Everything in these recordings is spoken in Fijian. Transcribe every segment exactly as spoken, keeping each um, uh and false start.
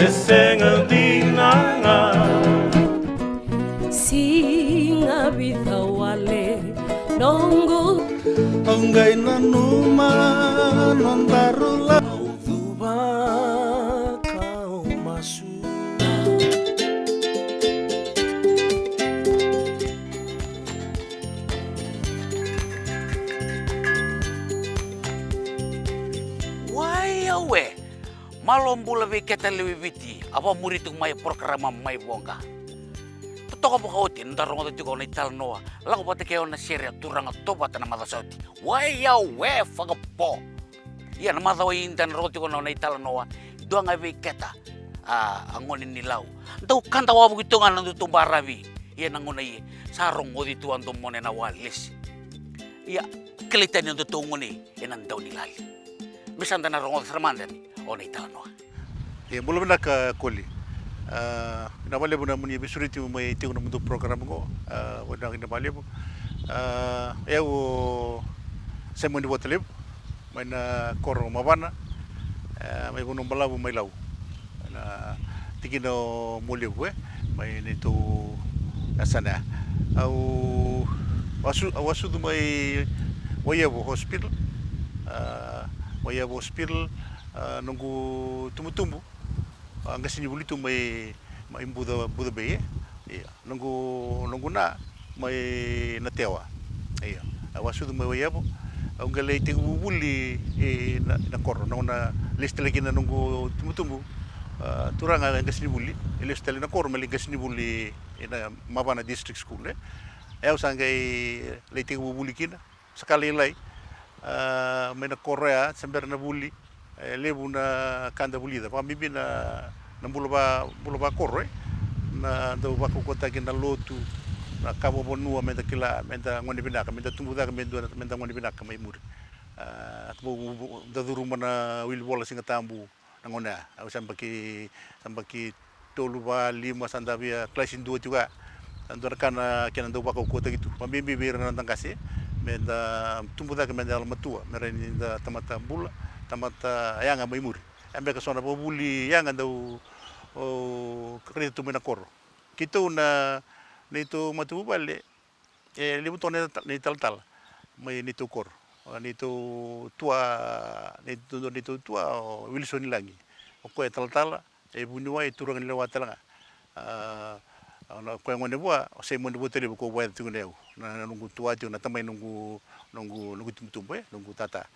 E sega dina ga. Siga vica wale noqu. Au qai nanuma nodaru la. Au cuva kau masu. Wai au e. Malo bula vei keda lewe i Viti, a vakamuri tiko mai e porokaramu Mai Voqa. Totoka vakaoti na da rogoca tiko na italanoa, lako vata kei au na sere a turaga Tovata na macawa sa oti. Wai au e, fakapo. Ia na macawa i da na rogoca tiko na italanoa, dua ga vei keda, a, a gone ni Lau. Dau kada wavoki tu ga na nodatou baravi. Ia na gauna ia, sa rogoci tu a domona ena walesi. Ia, kilai tani a nodatou gone ena dau ni lali. Me sa da na rogoca sara mada yani o na italanoa. Ia, bula vinaka, Koli. A, vinaka vakalevu na nomuni veisureti mai tiko na nomudou porokaramu qo. A, vinaka vakalevu. A, o yau o Simoni Vuatalevu, mai na koro Mavana, e, mai Vanuabalavu, mai Lau. Na tikina o Mualevu, e, mai neitou yasana ya. Au, au a su-, au a sucu mai Waiyavu Hospital, a, Waiyavu Hospital, a, noqu tubutubu, a, qasenivuli tu mai, mai Buca, Buca Bay, e. Ia, noqu, noqu na mai Natewa. Ia, au a sucu mai Waiyavu. Au qai lai tekivu vuli, e, na, na koro. Na gauna lesu tale kina noqu tubutubu, a, turaga e qasenivuli, e lesu tale na koro me lai qasenivuli ena Mavana District School, e. E, au sa qai lai tekivu vuli kina. Sa ka lailai, a, mai na koro ya, se bera na vuli, e levu na ka da vulica. Vakabibi na, na bula va, bula vakoro, e. Na dau vakaukauataki na lotu, na ka vakavanua, me da kila, me da gone vinaka, me da tubu cake, me da, me da gone vinaka mai muri. A, da curuma na wili vola Siga Tabu, na gauna ya. Au sa yabaki, sa yabaki tolu, va, lima, sa da via kalasi dua tiko ya. Sa dua na ka na kena dau vakaukauataki tu. Vakabibi vei ira na noda qase, me da tubu cake, me da yalomatua, me rawa ni da tamata bula, tamata yaga mai muri. Ya beka so na vakavuli yaga dau, o, raica tu mai na koro. Keitou na, neitou matavuvale, e levu toka na ita-, na italatala mai neitou koro. O neitou tua, neitou, neitou tua o Wilson Lagi. O koya e talatala, e vuniwai, e turaga ni lewa tale ga. A, o koya gone vua, o Simoni Vuatalevu, ko vua e tiko na yau. Na, na noqu tua tiko, na tamai noqu, noqu, noqu tubutubu, e, noqu tata.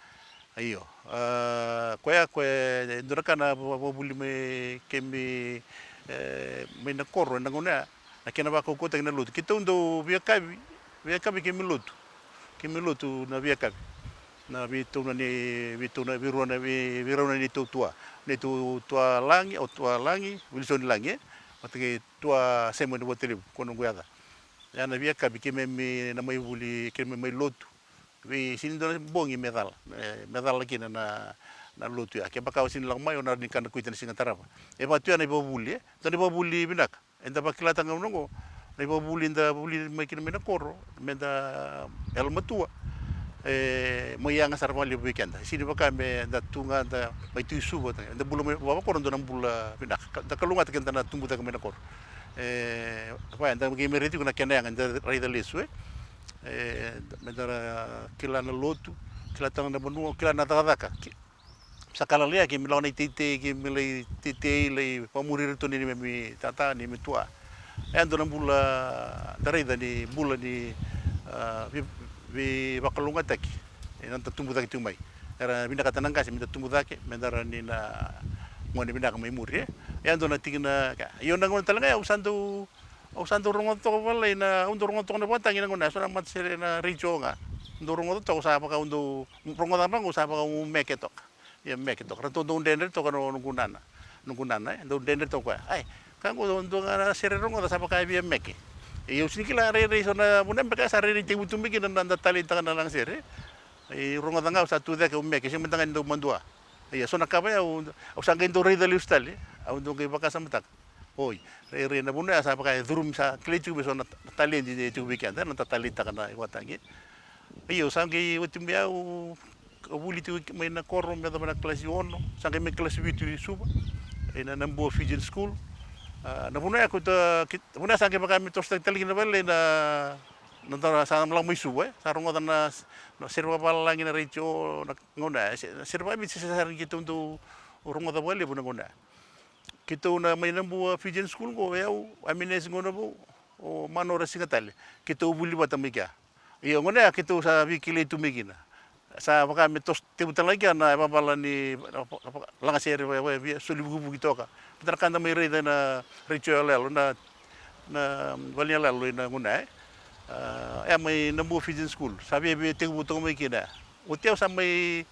Io. A, koya, koya e dua na ka na va-, vakavuli mai keimami, e, mai na koro ena gauna ya. Na kena vakaukauataki na lotu. Keitou dau veiyakavi, veiyakavi keimami lotu. Keimami lotu na veiyakavi. Na veitauna ni, veitauna, veirua na, vei, veirau na neitou tua. Neitou tua Lagi, o tua Lagi, Wilson Lagi, e. Vata kei tua Simoni Vuatalevu, ko noqu yaca. Ya na veiyakavi keimami na mai vuli, keimami mai lotu. Vei, sega ni dua na bogi me cala, me, me cala kina na, na lotu ya. Kevaka o sega ni lako mai, o na rawa ni kana kuita na siga tarava. E vaka tu ya na ivakavuvuli, e. Dua na ivakavuvuli vinaka. Eda vakilataka gauna oqo, na ivakavuvuli eda vuli mai kina mai na koro, me da yalomatua. E, mai yaga sara vakalevu vei keda. Sega ni vaka me da tu ga, da mai tu i Suva, da bula mai vakoro, dua na bula vinaka. Ka-, da kalougata ke da na tubu cake mai na koro. E, vaya, da qai mai raica tiko na kena yaga, da raica lesu, e. E, me da ra kila na lotu, kila tale ga na vanua, kila na cakacaka. Ki-, sa ka lalai ya, keimami lako na iteitei, keimami lai teitei, lai vakamuri iratou na neimami tata, neimami tua. E dua na bula da raica ni bula ni, a, vei, veivakalougatataki. E, na noda tubu cake tiko mai. Era vinakata na qase me da tubu cake, me da rawa ni na gone vinaka mai muri, e. E dua na tikina, ka, io na gauna tale ga ya, au sa dau Au sa dau rogoca toka vakalailai na, au dau rogoca toka na vakatagi na gauna ya, so na matasere na retio ga. Dau rogoca toka, sa vaka au dau rogoca vaqo, sa vaka au meke toka. Ia meke toka. Ratou dau dredre toka na noqu nana. Noqu nana, e, dau dredre toka o koya. Ai, ka qo dua ga na sere rogoca sa vaka e via meke. Ia au sega ni kila rairai so na vuna beka sa rairai tekivu tu mai kina na da taleitaka na lagasere. Ia rogoca ga au sa tu cake au meke, sega mada ga ni dau madua. Ia so na ka vaya au, au sa qai dau raica lesu tale, au dau qai vakasamataka. Oi, rairai na vanua ya sa vaka e curumi, sa kilai tiko mai so na ta-, na taledi e tiko vei keda, na ta-, taleitaka na ivakatagi. Io, sa qai oti mai au, au vuli tiko mai na koro me yacova na kalasi ono, sa qai mai kalasi vitu i Suva. ena Nabua Fijian School. A, na vuna ya ko ta, ki, vuna ya sa qai vaka me tosotaki tale kina vale na, na dara sa lako mai Suva, e. Sa rogoca na, na sere vakavalagi na retio na gauna ya, se, na sere vakaViti se sara ni keitou dau rogoca vakalevu na gauna ya. Keitou na mai Nabua Fijian School qo, o yau, Amines Gaunavou, o Manora Sigatale. Keitou vuli vata mai kea. Io, gauna ya keitou sa veikilai tu mai kina. Sa vaka me toso, tevu tale ga kea na vavala ni, na va, va, lagasere via, via, via soli vukivuki toka. Baleta na ka da mai raica ena retio yaloyalo, na, na valeniyalayalo ena gauna ya, e. A, ya mai Nabua Fijian School. Sa via, via tekivu toka mai kina ya. Oti au sa mai,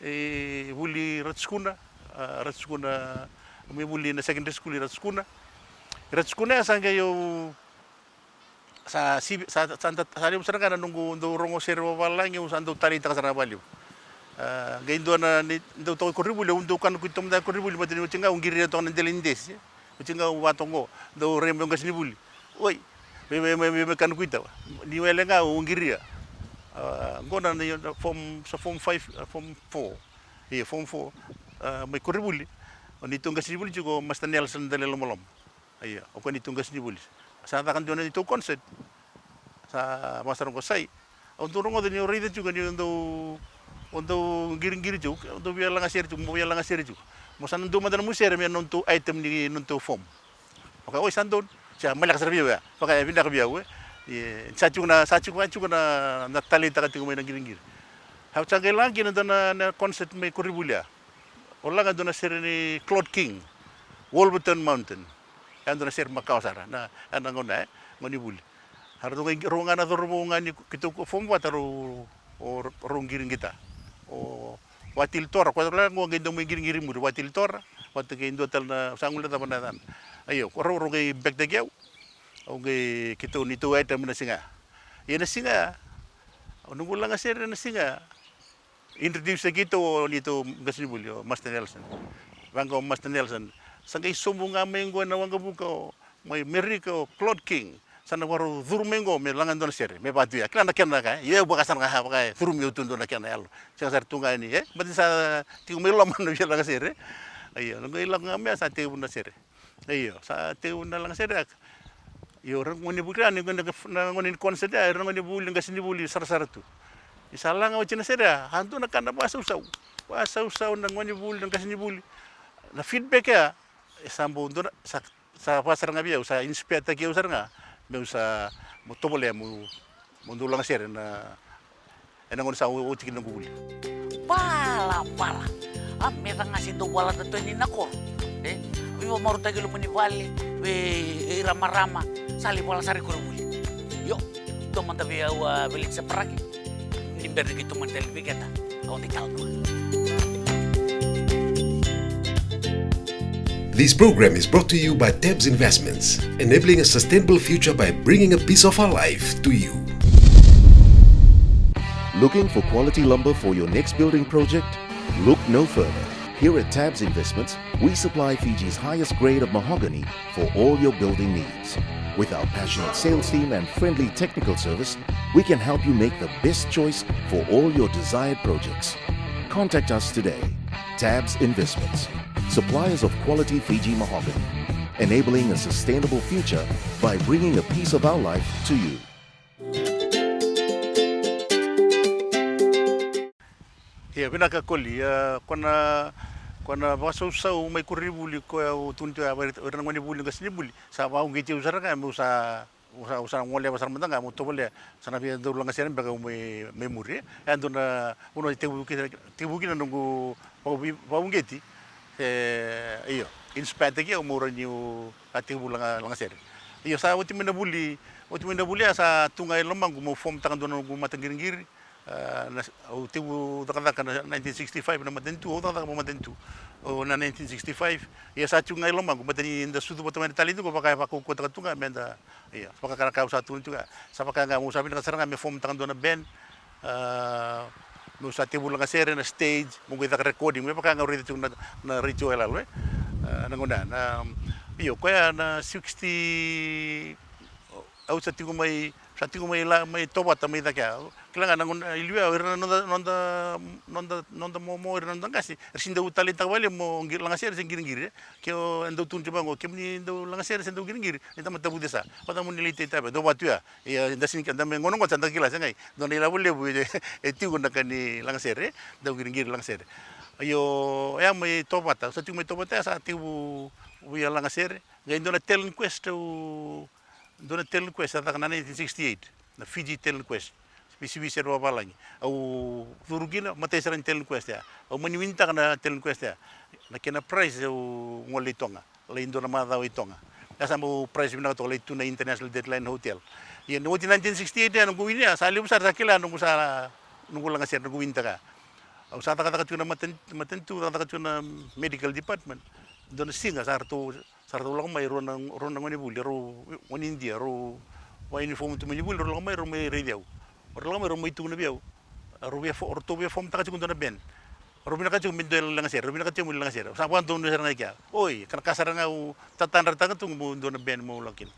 e, vuli Ratu Sukuna, a, Ratu Sukuna, mai vuli na secondary school i Ratu Sukuna. Ratu Sukuna ya sa qai au Sa sivi, sa, sa, sa, sa levu sara ga na noqu dau rogo sere vakavalagi, au sa dau taleitaka sara ga vakalevu. A, qai dua na, ni dau toka i koronivuli, au dau kana kuita mada i koronivuli, baleta ni oti ga au qiria toka na dela ni desi. Oti ga au vatoqo, dau rai mai o qasenivuli. Oi, me, me, me kana kuita. Ni wele ga au qiria. A, qo na, na, na form, sa form five, a, form four. Ia, form four. A, mai koronivuli. O neitou qasenivuli tiko o Master Nelson Dalilomaloma. Io, o koya neitou qasenivuli. Sa caka dua na neitou concert. Sa vaka sara qo, sa i, au dau rogoca ni o raica tiko ni o dau, o dau qiriqiri tiko, o dau via lagasere tiko, mo via lagasere tiko. Mo sa na dua mada na nomu sere me nodratou item ni nodratou form. Vaka, oi, sa donu. Sa maleka sara vei au ya. Vaka e vinaka vei au, e. Ia, sa tiko na, sa tiko, sa tiko na, na taleitaka tiko mai na qiriqiri. Au sa qai laga kina dua na, na concert mai koronivuli ya. Au laga dua na sere ni Claude King, Wolverton Mountain. E dua na sere makawa sara, na, ena gauna, e, gauna ni vuli. A ratou qai, rau ga na cauravou ga ni keitou form vata rau, o, rau qiri qita. O Watili Tora, koya rau qai dau mai qiriqiri muri, Watili Tora, vata kei dua tale na, sa guilecava na yacana. Io, ko rau, rau qai backtaki au. Au qai, keitou, neitou item na siga. Ia na siga, au noqu lagasere na siga. Introduce keitou o neitou qasenivuli, o Master Nelson. Vaqo o Master Nelson. Sa qai sobu ga mai qo ena waqavuka o, mai Merika o Claude King. Sa na vakarau curu mai qo me laga dua na sere, me vaka tu ya. Kila na kena ka, e? Ia, vaka sara ga, vaka e curumi au tu dua na kena yalo. Sega sara tu ga ni, e? Baleta ni sa tiko mai loma na via lagasere. Io, na qai lako ga mai ya sa tekivu na sere. Io, sa tekivu na lagasere ya. Io, ra gone vuli, na gone, na gone ni concert ya, ra gone vuli, qasenivuli sarasara tu. Ni sa laga oti na sere ya, a dua na ka na vakasausau. Vakasausau na gone vuli, na qasenivuli. Na feedback ya, e sa bau dua na, sa, sa vaka sara ga vei au, sa inspire-taki au sara ga. Meu sa, mo tovolea, mo, mo dau lagasere na, ena gauna sa oti kina noqu vuli. Valavala. A, me ca ga se dau valata tu yani na koro. E? Veivakamarautaki e loma ni vale, vei ira marama, sa lai vala sara i koronivuli. Io, dua mada vei au, a, Veleti Saparaki. Ni bera ni keitou mani tale vei keda. Au dei tale dua. This program is brought to you by Tabs Investments, enabling a sustainable future by bringing a piece of our life to you. Looking for quality lumber for your next building project? Look no further. Here at Tabs Investments, we supply Fiji's highest grade of mahogany for all your building needs. With our passionate sales team and friendly technical service, we can help you make the best choice for all your desired projects. Contact us today. Tabs Investments, suppliers of quality Fiji mahogany, enabling a sustainable future by bringing a piece of our life to you. Ia, vinaka Koli, ia, ko na, ko na vakasausau mai koronivuli, koya au tukuna tiko ya, vei ira na gone vuli, qasenivuli, sa vakauqeti au sara ga, meu sa, au sa, au sa goleva sara mada ga, meu tovolea, sa na via dau lagasere beka au mai, mai muri. E a dua na, vanua tekivu kina, tekivu kina noqu vakau-, vakauqeti, e, io, inspire-taki au meu rawa niu a tekivu laga, lagasere. Io, sa oti mai na vuli, oti mai na vuli, a sa tu ga e lomaqu meu form-taka dua na noqu mataqiriqiri. A, na, au tekivu cakacaka na nineteen sixty-five na matanitu, au cakacaka vakamatanitu. O na nineteen sixty-five, ia sa tiko ga i lomaqu, baleta ni da sucu vata mai na taledi qo, vaka e vakaukauwataka tu ga me da, ia, vaka na ka au sa tukuna tiko ga. Sa vaka ga, au sa vinakata sara ga me form-taka dua na band. A, meu sa tekivu lagasere na stage, meu qai caka recording, me vaka ga au raica tiko na, na retio e lalo, e. A, na gauna, na, io, koya na sixty, au sa tiko mai, sa tiko mai la, mai Tovata, mai cake ya. Kila ga na gauna i liu ya, o ira na noda, noda, noda, noda momo, o ira na noda qase, era sega ni dau taleitaka vakalevu mo qiri, lagasere se qiriqiri, e. Ke o dau tukuna tiko vaqo, kemuni dau lagasere se dau qiriqiri, ni tamata vucesa. Vata mo ni lai tei tave, dau vatu ya. Ia, da sega ni, da me gauna qo sa da kila, se qai dua na ilavo levu e, e tiko na ka ni lagasere, e, dau qiriqiri lagasere. Io, ya mai Tovata, sa tiko mai Tovata, ya sa tekivu via lagasere. Qai dua na talent quest, au, dua na talent quest sa caka na nineteen sixty-eight, na Fiji Talent Quest. Veisivisi era vavalagi. Au curu kina, matai sara ni talent quest ya. Au mani winitaka na talent quest ya. Na kena prize au gole i Toga. Lai dua na macawa i Toga. Ya sa bau prize vinaka toka, lai tu na International Deadline Hotel. Ia na oti nineteen sixty-eight ya, noqu wini ya, sa levu sara, sa kila noqu sa, noqu lagasere, noqu winitaka. Au sa cakacaka tiko na matan-, matanitu, cakacaka tiko na medical department. Dua na siga sa ratou, sa ratou lako mai rua na, rua na gonevuli, rau gone Idia, rau vakauniform tu mai ni vuli, rau lako mai, rau mai raici au. Rau lako mai, rau mai tukuna vei au. Rau via fo-, ratou via form taka tiko dua na band. Rau vinakata tiko me dua e lagasere, rau vinakata tiko me lagasere. Sa vakadonui sara ga i kea. Oi, ka na ka sara ga au tatadrataka tu meu dua na band meu lako kina.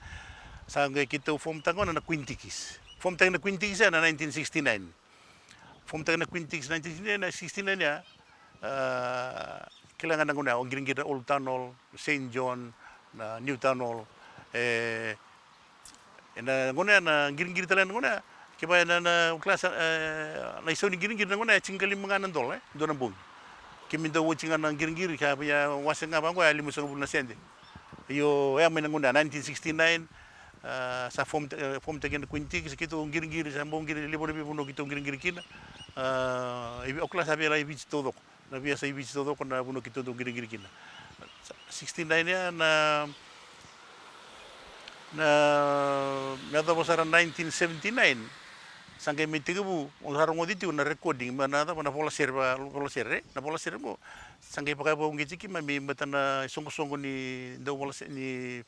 Sa qai keitou form taka gona na Quintikis. Form taki na Quintikis ya na nineteen sixty-nine. Form taki na Quintikis nineteen sixty-nine, na sixty-nine ya, ah, kila ga na gauna ya, o qiriqiri na Old Town Hall, Saint John, na New Town Hall, e, ena gauna ya na qiriqiri tale na gauna ya, kevaka na, na class, e, na isau ni qiriqiri na gauna ya, tinikalima ga na dola, e, dua na bogi. Keimami dau oti ga na qiriqiri, ka via wase ga vaqo ya, limasagavulu na sede. Io, ya mai na gauna ya, nineteen sixty-nine, ah, sa form, e, form taki na Quintikis, keitou qiriqiri, sa bau qiri, levu na veivanua keitou qiriqiri kina. Ah, i, o kila sa via lai Viti taucoko. Na veiyasa i Viti taucoko na vanua keitou dau qiriqiri kina. Sixty-nine ya na, na, me yacova sara nineteen seventy-nine, sa qai mai tekivu, o sa rogoci tiko na recording, me na yacova na vola sere, va-, vola sere, na vola sere qo. Sa qai vakauqeti keimami, me baleta na isoqosoqo ni dau vola se-, ni,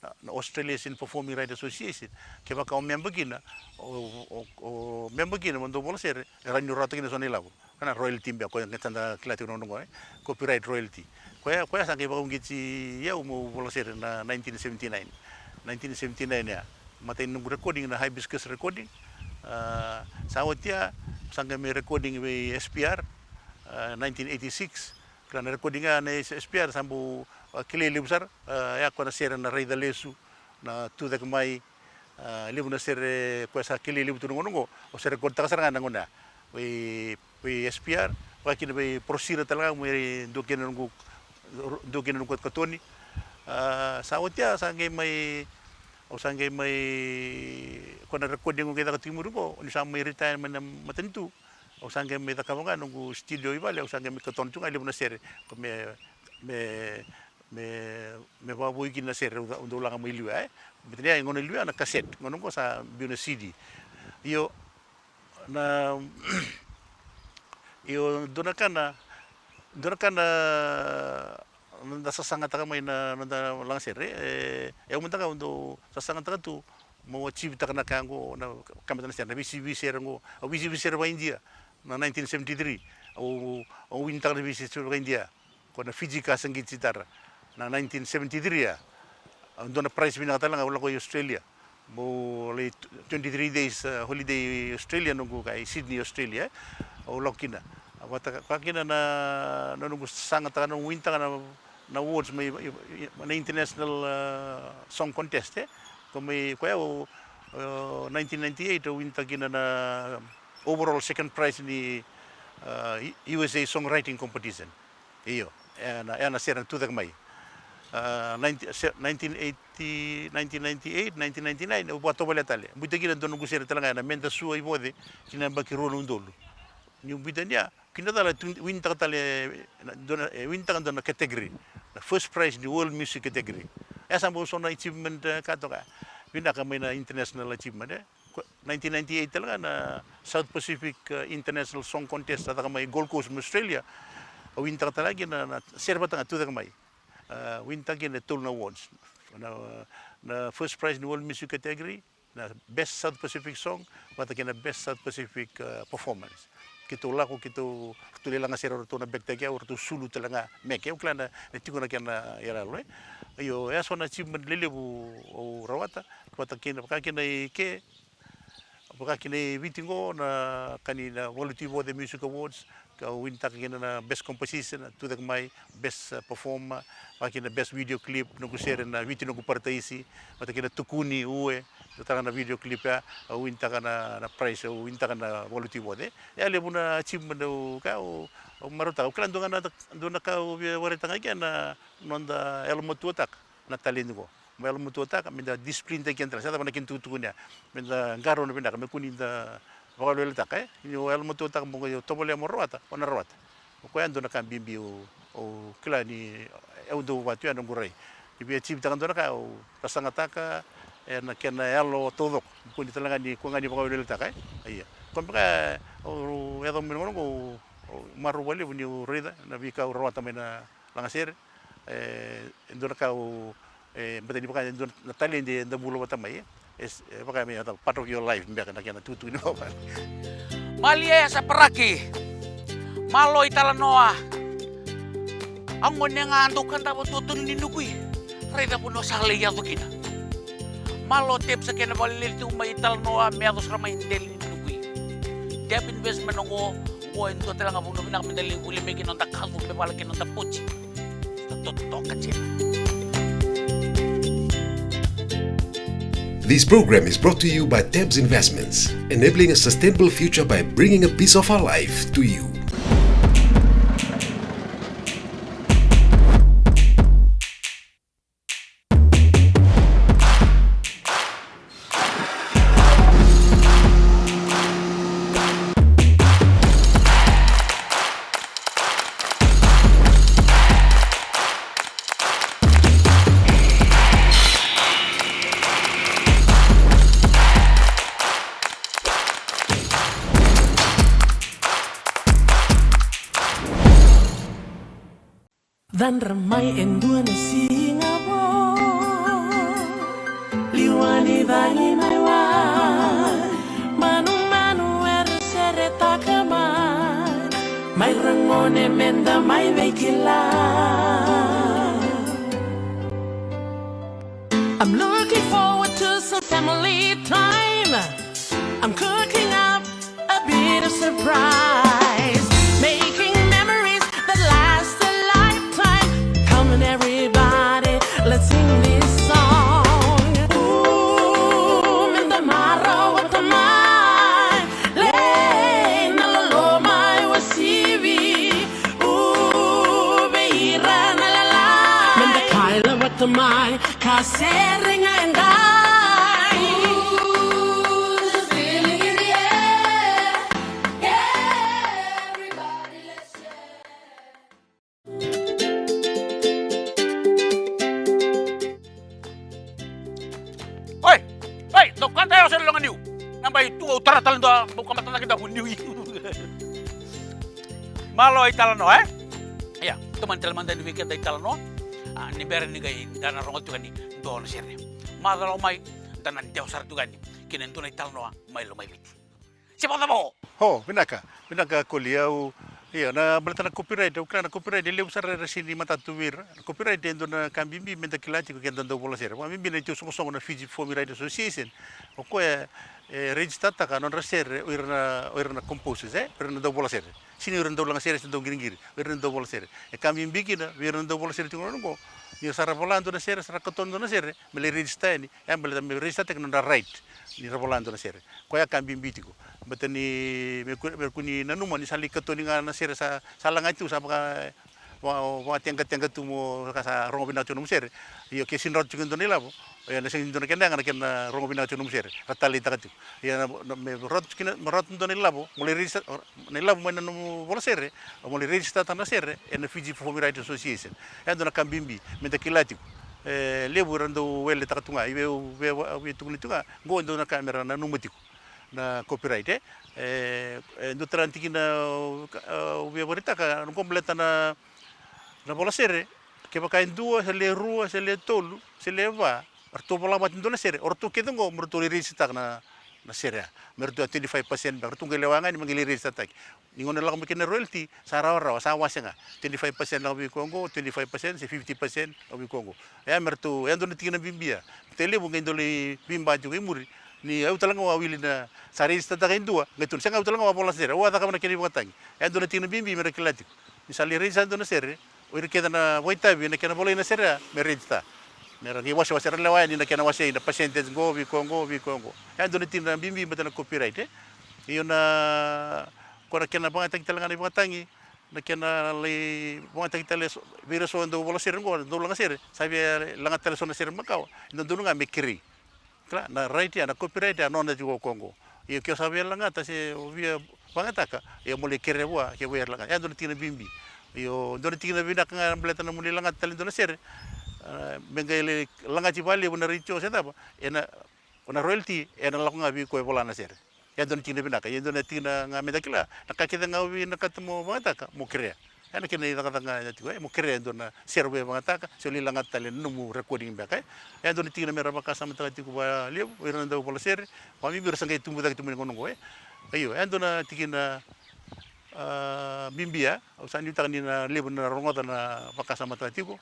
na, na Australasian Performing Writers Association. Kevaka o memba kina, o, o, o memba kina mo dau vola sere, e rawa ni rawata kina so na ilavo. Na royalty beka, koya ga sa da kila tiko na gauna qo, e. Copyright royalty. Koya, koya sa qai vakauqeti au meu vola sere na nineteen seventy-nine. Nineteen seventy-nine ya. Matai ni noqu recording na Hibiscus Recording. Ah, sa oti ya, sa qai mai recording vei S P R, ah, nineteen eighty-six. Kila na recording ya na S P R sa bau, ah, kilai levu sara, ah, ya koya na sere na Raica Lesu, na Tucake Mai, ah, levu na sere koya sa kilai levu tu na gauna qo, au sa record taka sara ga na gauna ya. Vei, vei S P R, vaka kina vei Prosira tale ga, mai dua kina noqu, dua kina noqu katoni. Ah, sa oti ya, sa qai mai, au sa qai mai, koya na recording au qai caka tiko muri qo, niu sa mai retire mai na matanitu. Au sa qai mai cakava ga noqu studio i vale, au sa qai mai katona tu ga levu na sere, ko me, me, me, me vakavoui kina na sere au dau laga mai liu ya, e. Baleta ni ya e gauna i liu ya na cassette, gauna qo sa biu na C D. Io, na, io, dua na ka na, dua na ka na, na da sasagataka mai na, na noda lagasere, e, e au mada ga au dau sasagataka tu meu achieve taka na ka qo, na ka me da na sere, na veisivisi sere qo, au veisivisi sere vakaIdia, na nineteen seventy-three, au, au win taka na veisivisi sere vakaIdia. Ko na Fiji Kasa Git Sitara. Na nineteen seventy-three ya. Au dua na prize vinaka tale ga, au lako i Australia. Meu lai twenty-three days, uh, holiday Australia, noqu ka i Sydney, Australia, e. Au lako kina. Vata ka, ka kina na, na noqu sagataka, na winitaka na, na awards mai, i, i, na international, uh, song contest, e. Ko mai, koya au, uh, nineteen ninety-eight, au winitaka kina na overall second prize ni, uh, U S A songwriting competition. Io, e na, e na sere na Tucake Mai. Ah, nineteen, se-, nineteen eighty, nineteen ninety-eight, nineteen ninety-nine, au vakatovolea tale. Biuta kina dua noqu sere tale ga, e na Meda Sua i Voce, kina yabaki rua na udolu. Niu biuta ni a, kina tale, tu-, winitaka tale, e, na, dua na, e, winitaka dua na category. Na first prize ni world music category. E sa bau so na achievement, e, ka toka. Vinaka mai na international achievement, e. Ko-, nineteen ninety-eight tale ga na South Pacific, uh, International Song Contest, a caka mai Gold Coast, mai Australia. Au winitaka tale ga kina na, na sere vata ga Tucake Mai. Uh, winitaka kina e tolu na awards. Na, na first prize ni World Music category, na Best South Pacific Song, vata kei na Best South Pacific, uh, Performance. Keitou lako, keitou, ratou lai laga sere, ratou na back-taki au, ratou sulu tale ga mai ke, au kila na, na tiko na kena iyaloyalo, e. Io, e so na achievement lelevu au rawata, vata kina, vaka kina i ke, Vaka kina i Viti qo na ka ni na Valuti Voce Music Awards, ka winitaka kina na best composition, a tucake mai best, uh, performer, vaka kina best video clip, noqu sere na Viti Noqu Parataisi, vata kina Tukuni Ue, tara na video clip ya, au winitaka na, na prize, au winitaka na Valuti Voce. E a levu na achievement au ka, au, au marautaka. Au kila dua ga na, dua na ka au via vakaraitaka ga kina na noda yalomatuataka na talent qo. Me yalomatuataka, me da discipline taki keda, sa cava na kena tukutukuni ya. Me da qarauna vinaka, me kua ni da vakaweleweletaka, e. Ni o yalomatuataka mo qai tovolea mo rawata, o na rawata. O koya e dua na ka bibi au, au kila ni au dau vatu ya noqu rai. Ni via achieve taka dua na ka, au vasagataka, e, na kena yalo taucoko. Me kua ni tale ga ni, kua ga ni vakaweleweletaka, e. Ia. Koya beka, au yaco mai na gauna qo, au, au marau vakalevu niu raica na veika au rawata mai na lagasere. E, e dua na ka au, e, baleta ni vaka e dua na talent eda bula vata mai, e, e, e vaka me, e, part of your life beka na kena tukutuku ni vakavale. Malie Saparaki, malo italanoa. A gone ga dau kadava tuatolu ni nukui. Raica vanua sa lai yaco kina. Malo Tep sa kena vakaleleli tu mai italanoa me yaco sara mai deli ni nukui. Tep Investment oqo, oqo e dua tale ga vanua vinaka me da lai vuli mai kina noda kacu me vale kina noda poti. Sa totoka tiko. This program is brought to you by Tebs Investments, enabling a sustainable future by bringing a piece of our life to you. Cadra mai e dua na siga vou, liwa ni cagi mai wai. Manumanu era seretaka mai, mai ra gone me da mai veikilai. I'm looking forward to some family time. I'm cooking up a bit of surprise, making memories that last a lifetime. Come on, everybody, let's sing this song. Ooh, me da marau vata mai, lai na loloma e uasivi. Ooh, vei ira na lalai, me da kaila vata mai. Ka sere ga e dai. Ooh, there's a feeling in the air. Yeah, everybody, let's share. Oi, oi, dou kata ya o se loga niu. Na bai tu au tara tale dua, bau kamata cake dua niu. Malo italanoa, e? Ia, tomani tale mada ni vei keda italanoa. A, ni bera ni qai da na rogo tu ga ni dua na sere. Macala mai, da na dewa sara tu ga ni kina dua na italanoa mai Lomaiviti. Se vakacava o? O, vinaka, vinaka Koli, au, ia, na baleta na copyright, au kila na copyright e levu sara era sega ni matata tu vei ira. Na copyright e dua na ka bibi me da kila tiko keda dau vola sere. Vakabibi na itusoqosoqo na Fiji Performing Writers Association. O koya e register-taka na nodra sere o ira na, o ira na composers, e? O ira na dau vola sere. Sega ni o ira na dau laga sere se dau qiriqiri. O ira na dau vola sere. E ka bibi kina vei ira na dau vola sere tiko na gauna oqo. Ni ra sa ra vola dua na sere, sa ra katona dua na sere, me lai register yani. E a baleta me register-taki na nodra right ni ra vola dua na sere. Koya ka bibi tiko. Baleta ni me kua, me kua ni nanuma ni sa lai katoni ga na sere sa, sa laga tu sa vaka, va, vakateqateqa tu mo ka sa rogo vinaka tiko nomu sere. Io ke sega ni rawata tiko e dua na ilavo. Io na sega ni dua na kena yaga na kena rogo vinaka tiko nomu sere. Ra taleitaka tiko. Ia na, na, me rawata tiko kina, me rawata dua na ilavo. Mo lai register, na ilavo mai na nomu vola sere. Mo lai register-taka na sere ena Fiji Performing Writers Association. E dua na ka bibi me da kila tiko. E levu era dau weletaka tu ga, i vei au via, via tukuna tu ga, qo e dua na ka mera nanuma tiko na copyright, e. E, e dua tale na tikina au, au via vakaraitaka, qo baleta na, na vola sere, kevaka e dua, se le rua, se le tolu, se le va, ratou vola vata e dua na sere, o ratou kece qo me ratou lai register-taka na, na sere ya. Me ratou a twenty-five percent, me ratou qai lewa ga yani me qai lai register-taki. Ni gauna e lako mai kina na royalty, sa rawarawa, sa wase ga. Twenty-five percent lako vei koya qo, twenty-five percent se fifty percent lako vei koya qo. E a me ratou, e a dua na tikina bibi ya. Baleta e levu qai dau lai veiba tiko i muri, Ni au tale ga au a wili na, sa register taka e dua, qai tukuna, sega, au tale ga au a vola sere, au a cakava na kena ivakatagi. E dua na tikina bibi me ra kila tiko. Ni sa lai register e dua na sere, o ira kece na vakaitavi na kena volai na sere ya, me register. Me ra qai wasewase, ra lewa yani na kena wasei, na percentage qo vei koya qo, vei koya qo. E dua na tikina bibi baleta na copyright, e. Io na, ko na kena vakayagataki tale ga na ivakatagi, na kena lai vakayagataki tale so, vei ira so e dau vola sere qo, dau laga sere, sa via lagata tale so na sere makawa, e dodonu ga me kerei. Kila, na right ya, na copyright ya, nona tiko o koya qo. Io, ke o sa via lagata se o via vakayagataka, io mo lai kerea vua, ke via lagata. E dua na tikina bibi. Io, dua na tikina vinaka ga baleta na mo lai lagata tale e dua na sere. A, me qai lai lagati vakalevu na retio se cava, ena, na royalty ena lako ga vei koya e vola na sere. E dua na tikina vinaka, e dua na tikina ga me da kila, na ka kece ga o vinakata mo vakayagataka, mo kerea. E na kena icakacaka ga e tiko, e, mo kerea e dua na sere o via vakayagataka, se o lai lagata tale na nomu recording beka, e. E dua na tikina me ra vakasamataka tiko vakalevu o ira na dau vola sere, vakabibi ira sa qai tubu cake tu mai na gauna oqo, e. Io, e dua na tikina, a, bibi ya, au sa nuitaka ni na levu na rogoca na vakasamataka tiko.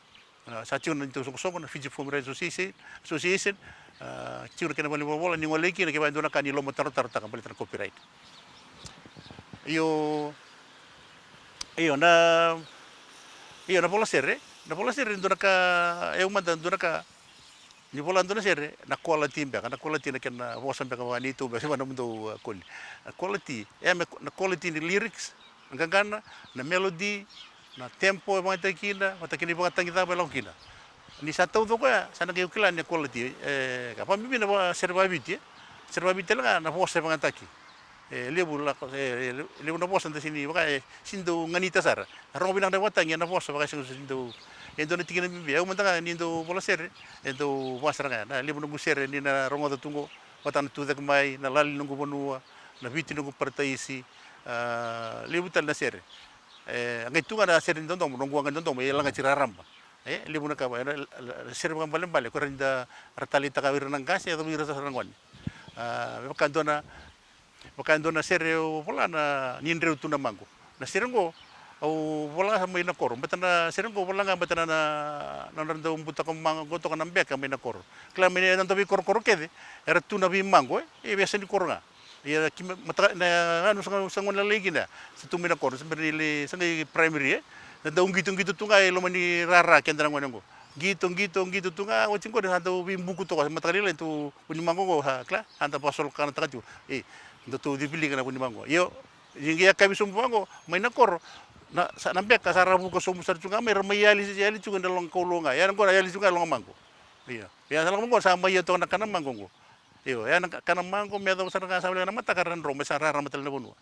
A, sa tiko na neitou soqosoqo na Fiji Film Rights Association, Association, a, tiko na kena valenivolavola, ni gole kina kevaka e dua na ka ni lomatarotaro taka baleta na copyright. Io, io, na, io, na vola sere, na vola sere, dua na ka, e au mada, dua na ka, ni vola dua na sere, na quality beka, na quality na kena vosa beka vaka neitou beka, se vaka nomudou, a, koli. Na quality, e me, na quality ni lyrics, na qaqana, na melody, na tempo e vakayagataki kina, vata kei na ivakatagi cava e lako kina. Ni sa taucoko ya, sa na qai kila ni quality, e, ka vakabibi na va-, sere vakaviti, e. Sere vakaviti tale ga na vosa e vakayagataki. E levu lako, e, e levu na vosa da sini vaka, e, sini dau ganita sara. Na rogo vinaka na ivakatagi, na vosa vaka e sega sini dau. E dua na tikina bibi, e au mada ga ni dau vola sere, e dau vaka sara ga ya. Na levu noqu sere ni na rogoca tu qo, vata na Tucake Mai, na Lali ni Noqu Vanua, na Viti Noqu Parataisi, a, levu tale na sere. E, a qai tu ga na sere ni dodomo, noqu a qai dodomo, e lagati raraba. E, levu na ka va, e, na, na, na sere vakaibalebale, ko ira ni da ra taleitaka vei ira na qase, yaco vei ira sara na gone. A, me vaka dua na, vaka dua na sere au vola na Ni Dreu Tu Na Maqo. Na sere qo, au vola ga mai na koro. Bata na sere qo, vola ga bata na, na, na nodra dau butako maqo toka na beka mai na koro. Kila mai na, na dau veikorokoro kece, era tu na veimaqo, e, e veiyasa ni koro ga. Ia, ki ma-, mataka, na, na, sa, sa gone lalai kina, sa tu mai na koro, sa bera ni lai, sa qai primary, e. Na dau qitoqito tu ga e loma ni rara keda na gone qo. Qito, qito, qito tu ga, oti qori sa dau veibuku toka, mataka lailai tu, vu ni maqo qo, sa, kila, sa da vakasolokanataka tiko. E, datou civilika na vu ni maqo. Io, ni qai yakavi sobu vaqo, mai na koro, na, sa, na beka, sa ra vuka sobu sara tu ga mai, ra mai yali, yali tu ga na loga kauloga. Ia, na qo ra yali tu ga na loga maqo. Ia, ia, sa loga maqo, sa mai ia toka na kana maqo qo. Io, ya na ka-, kana maqo me yacova sara ga sa voleka na mataka ra dro me sa rarama tale na vanua.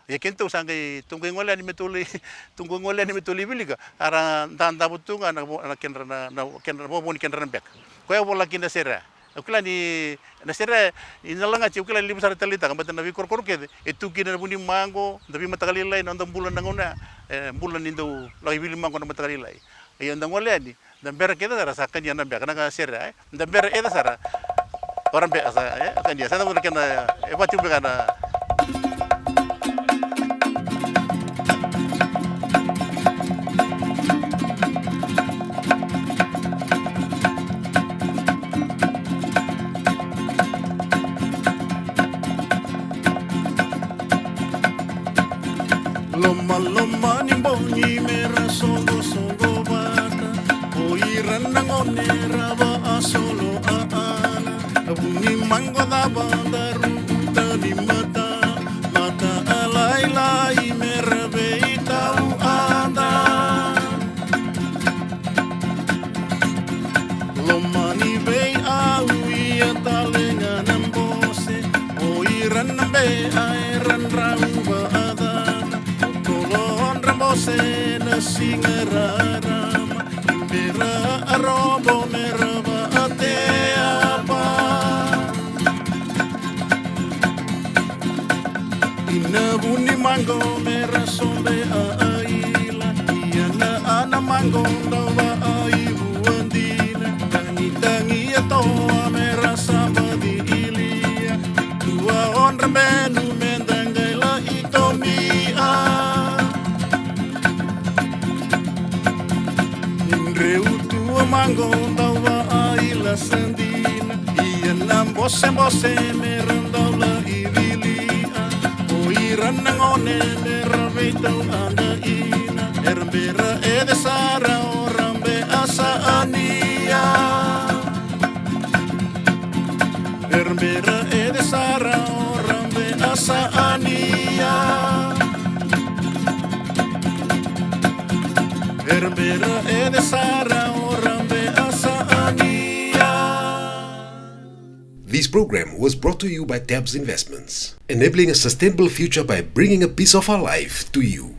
Ia kedatou sa qai, tou qai gole yani me tou lai, tou qai gole yani me tou lai wilika. A ra dadavo tu ga na vo-, na kedra na, na kedra, na vovo ni kedra na beka. Koya au vola kina na sere ya. Au kila ni na sere ya, i na lagati, au kila ni levu sara taleitaka, baleta na veikorokoro kece e tu kina na vu ni maqo, da veimataka lailai, na noda bula na gauna ya, e, bula ni dau lako i wili maqo na mataka lailai. Ia da gole yani, da bera kece sara sa kania na beka, na ka sere, e? Da bera kece sara. Ora beka sa, e? Kania, sa da kena, e, vati beka na. Lomaloma ni bogi me ra soqosoqo vata, o ira na gone ra vaasolo aana. Vu ni maqo cava daru uta ni mata, mata a lailai me ra veitauada. Loma ni veiau ia tale ga na bose, o ira na bea era drau vaacana. O tolodra bose na siga rarama, ni bera a robo me ra vaateaba. I na vu ni maqo me ra sobe a aila, ia na ana maqo dau vaai vua dina. Tagitagi e toa me ra sabaci ilia, tua odra benu me da qai lai tomia. Ni dreu tu a maqo dau vaai lasa dina, ia na bo Bosebose me ra dau lai vilia, o ira na gone me ra veitauadaina. Era bera ece sara o Rabe Asaania. Era bera ece sara o Rabe Asaania. Era bera ece sara o Rabe Asaania. This program was brought to you by Tabs Investments, enabling a sustainable future by bringing a piece of our life to you.